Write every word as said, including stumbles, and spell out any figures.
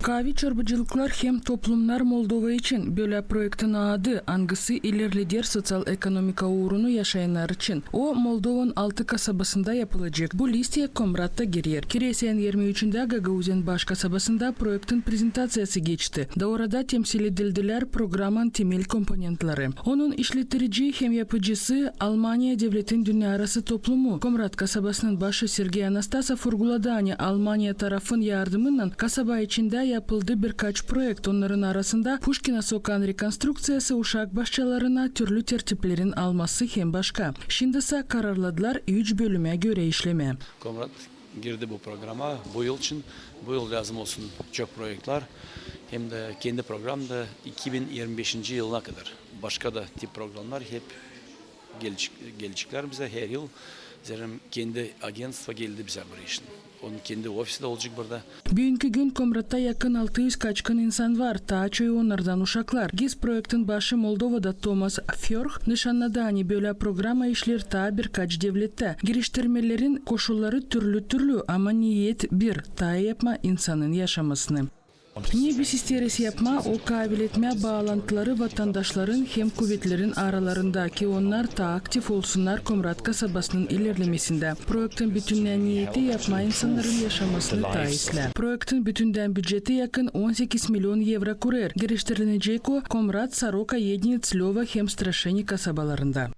Kaavi çorbacılıklar hem toplumnar Moldova için bölä proektin adı, angısı ilerleder soţial-ekonomika uurunu yaşayannar için. O Moldovanın altı kasabasında yapılacek. Bu listeyä Komrat da girer. Kireeseyin irmi üçündä Gagauziyanın baş kasabasında proektin prezentaţiyası geçti. Da orada temsil edildilär programanın temel komponentleri. Onun işlettirici hem yapıcısı Almaniya devletin dünnearası toplumu. Komrat kasabasının başı Sergey Anastasov vurguladı, ani Almaniya tarafın yardımınnan kasaba içindä yapıldı birkaç proekt, onnarın arasında Puşkina sokaan rekonstrukţiyası, uşak başçalarına türlü tertiplerin alması hem başka. Şindisä kararladılar üç bölümä görä işlemää. Komrat girdi bu programa bu yıl için. Bu yıl lääzım olsun çok proektlär. Hem dä kendi programda iki bin irmi beşinci yılına kadar. Başka da tip programlar hep gelecek, geleceklär bizä her yıl. Zerä kendi agentstvo geldi bizä bu işin. Onun kendi ofisi dä olacek burada. Büünkü gün Komratta yakın altı üz kaçkın insan var, taa çoyu onnardan uşaklar. GİZ proektin başı Moldovada Tomas Fürch nışannadı, ani bölä programa işleer taa birkaç devlettä. Giriştirmelerin koşulları türlü-türlü, ama niyet bir, taa yapmaa insanın yaşamasını. Ne biz isteeriz yapmaa, o kaaviletmää baalantıları vatandaşların hem kuvetlerin aralarında, ki onnar taa aktiv olsunnar Komrat kasabasının ilerlemesindä. Proektin bütünnä niyeti yapmaa insannarın yaşamasını taa islää. Proektin bütündän büceti yakın on sekiz million evro kurer. Giriştirinecek o Komrat, Saroka, Edinets, Löva hem Straşeni kasabalarında.